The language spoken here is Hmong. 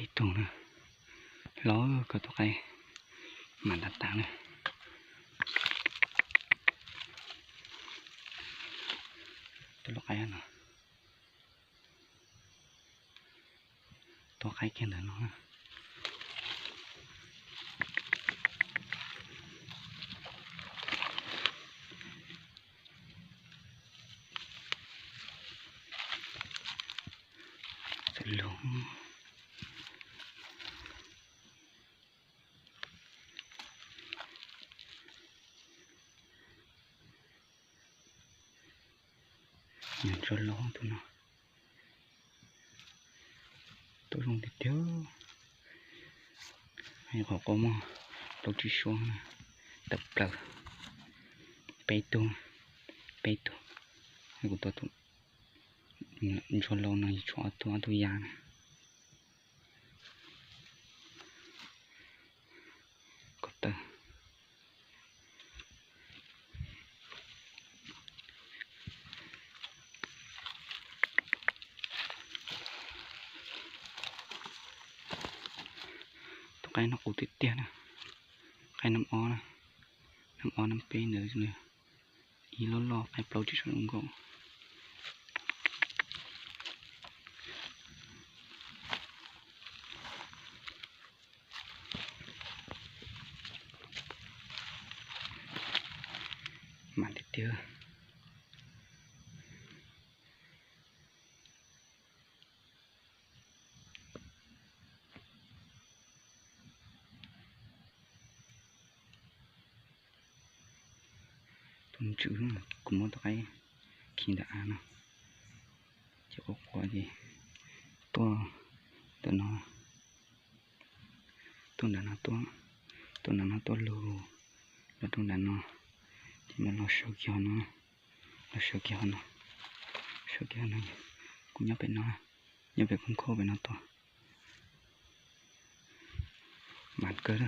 Ib tug na, hlob kawg tus qaib, mas ntav tas na. Tus loj qaib no, tus qaib kiag ntawm no na. Txawm lug. Ntsuag laus tus no, tuaj zoo tiag tiag. Qhov qub muaj plaub tsib suab tawm plaws, peb tug, peb tug. Kuv tua tus ntsuag laus no tshuav ob tug, ob tug ya na. Ko taw. Tus qaib no qus tiag tiag na. Qaib nab ob na, nab ob nab peb ntawd, ib loj loj qaib plaub tsis zoo nkauj. Mas tiag tiag. Tus ntswg, kuv muab tus qaib khi ntawm av no, ces quaj quaj ces tuaj ntawm no, tuaj nram no tuaj, tuaj nram no tuaj lug, los rau nram no, ces mam los sawv kiag no, los sawv kiag no, sawv kiag no, kuv nyob pem no, nyob pem khoob khoob pem no tuaj. Mas kawg,